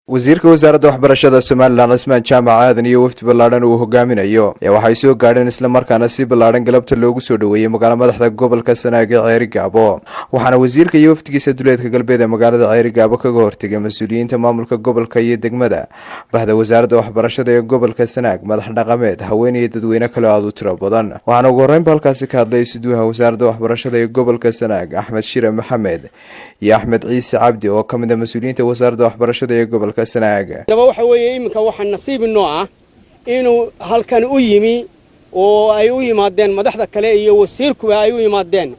Wasiirka wasaaradda waxbarashada Somaliland, Cismaan Jaamac Aadan, iyo wafdi ballaadhan uu hogaaminayo ayaa waxay soo gaadheen, islamarkaana si ballaadhan galabta loogu soo dhoweeyey magaala madaxda gobolka Sanaag ee Ceerigaabo. Waxaana wasiirka iyo wafdigiisa duleedka galbeed ee magaalada Ceerigaabo kaga hortegay mas-uuliyiinta maamulka gobolka iyo degmada, bahda wasaaradda waxbarashada ee gobolka Sanaag, madax dhaqameed, haween iyo dadweyne kale aada u tiro badan. Waxaana ugu horreynba halkaasi ka hadlay isuduwaha wasaaradda waxbarashada ee gobolka Sanaag, Axmed Shire Maxamed, iyo Axmed Ciise Cabdi oo ka mid a mas-uuliyiinta wasaaradda waxbarashada ee gobolka Sanaag. Daba waxa weeye, iminka waxaa nasiib inoo ah inuu halkan u yimi oo ay u yimaadeen madaxda kale iyo wasiirkuba ay u yimaadeen,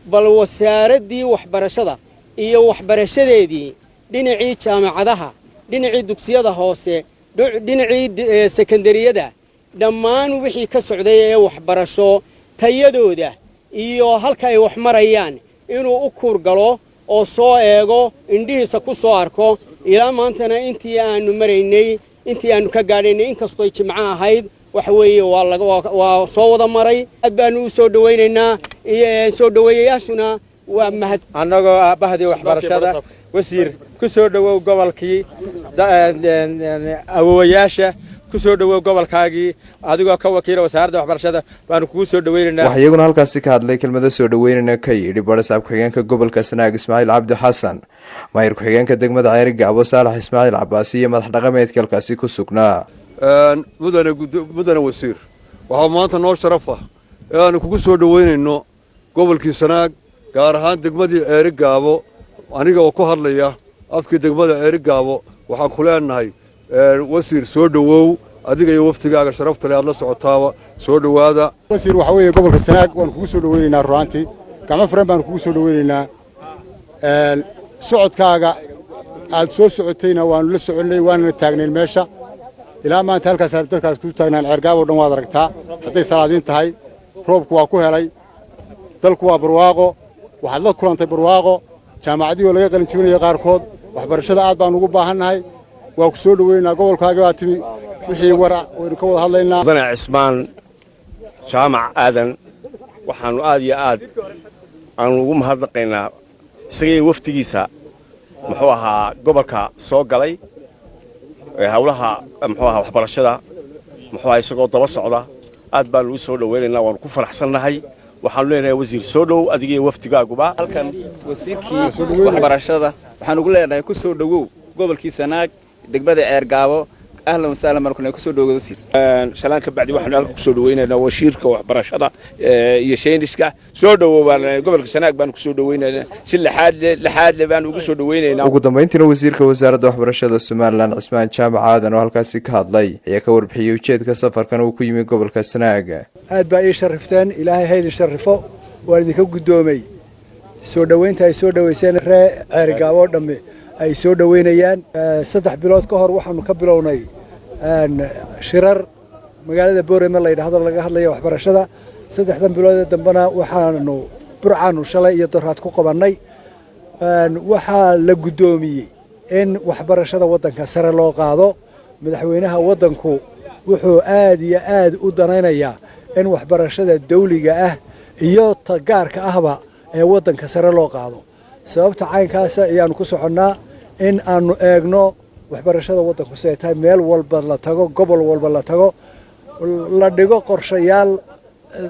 bal wasaaraddii waxbarashada iyo waxbarashadeedii, dhinacii jaamacadaha, dhinacii dugsiyada hoose, dhinacii sekandariyada, dhammaan wixii ka socday ee waxbarasho, tayadooda iyo halka ay wax marayaan inuu u kuurgalo oo soo eego, indhihiisa ku soo arko. Ilaa maantana intii aanu maraynay, intii aanu ka gaadhaynay, inkastooy jimco ahayd, waxa weeye waa soo wada maray. Aad baanu u soo dhowaynaynaa, soo dhoweeyayaashuna waa mahad. Annagoo ah bahdii waxbarashada, wasiir, ku soo dhowow gobolkii awowayaasha, ku soo dhowow gobolkaagii. Adigoo ka wakiila wasaaradda waxbarashada baanu kugu soo dhoweynaynaa. Waxaa iyaguna halkaasi ka hadlay, kelmado soo dhoweynana ka yidhi barasaab ku-xigeenka gobolka Sanaag, Ismaaciil Cabdi Xasan, maayir ku-xigeenka degmada Ceerigaabo, Saalax Ismaaciil Cabaasi, iyo madax dhaqameedka halkaasi ku sugnaa. Mudane, mudane wasiir, waxaa maanta noo sharaf ah ee aanu kugu soo dhoweynayno gobolkii Sanaag, gaar ahaan degmadii Ceerigaabo. Aniga oo ku hadlaya afkii degmada Ceerigaabo, waxaan ku leenahay, wasiir, soo dhowow. Adiga iyo waftigaaga sharafta le aad la socotaaba, soo dhowaada. Wasiir, waxaa weeye gobolka Sanaag waanu kugu soo dhoweynaynaa. Runaantii gacmo furan baanu kugu soo dhoweynaynaa. Socodkaaga aad soo socotayna waanu la soconnay, waanana taagnayn meesha ilaa maanta. Halkaas dadkaas ku taagnaan Ceergaabo dhan waad aragtaa. Hadday salaadiin tahay, roobku waa ku helay, dalku waa barwaaqo. Waxaad la kulantay barwaaqo, jaamacadihii oo laga qalin jebinaya qaarkood. Waxbarashada aad baan ugu baahannahay. Waa ku soo dhoweynaa. Gobolkaaga baa timi, wixii wara waynu ka wada hadlaynaa. Mudane Cismaan Jaamac Aadan, waxaannu aad iyo aad aanu ugu mahadnaqaynaa isagaiyo wafdigiisa, muxuu ahaa, gobolka soo galay hawlaha, muxuu ahaa, waxbarashada, muxuu ahaa, isagoo daba socda. Aad baanu u soo dhowaynaynaa, waanu ku faraxsannahay. Waxaanu leenahay, wasiir, soo dhow adiga iyo wafdigaaguba. Halkan wasiirkii waxbarashada waxaan ugu leenahay, ku soo dhowow gobolkii Sanaag, degmada Ceergaabo. Ahlan wasahlan markuna, ku soo dhowow, wasiir. Salaan ka bacdi, waxaanu halka kusoo dhaweynaynaa wasiirka waxbarashada iyo sayniska. Soo dhowow baan, gobolka Sanaag baanu kusoo dhaweynaynaa si laxaadle laxaadle baanu ugu soo dhaweynaynaa. Ugu dambeyntiina, wasiirka wasaaradda waxbarashada Somaliland, Cismaan Jaamac Aadan, oo halkaasi ka hadlay, ayaa ka warbixiyey ujeedka safarkan uu ku yimi gobolka Sanaag. Aad baa ii sharifteen, Ilaahay haydin sharifo. Waan idinka guddoomay soo dhoweynta ay soo dhoweyseen ree Ceerigaabo oo dhamme ay soo dhoweynayaan. 3 bilood ka hor waxaanu ka bilownay shirar magaalada Boorame la yidhaahdo, laga hadlaya waxbarashada. 3dan bilood ee dambena waxaanu Burcaanu shalay iyo doraad ku qabannay. Waxaa la guddoomiyey in waxbarashada waddanka sare loo qaado. Madaxweynaha waddanku wuxuu aad iyo aad u danaynayaa in waxbarashada dawliga ah iyo ta gaarka ahba ee waddanka sare loo qaado. Sababta caynkaasa ayaanu ku soconnaa, in aanu eegno waxbarashada waddanku siday tahay, meel walba la tago, gobol walba la tago, la dhigo qorshayaal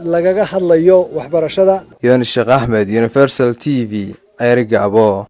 lagaga hadlayo waxbarashada. Yooni Sheekh Axmed, Universal TV, Ceerigaabo.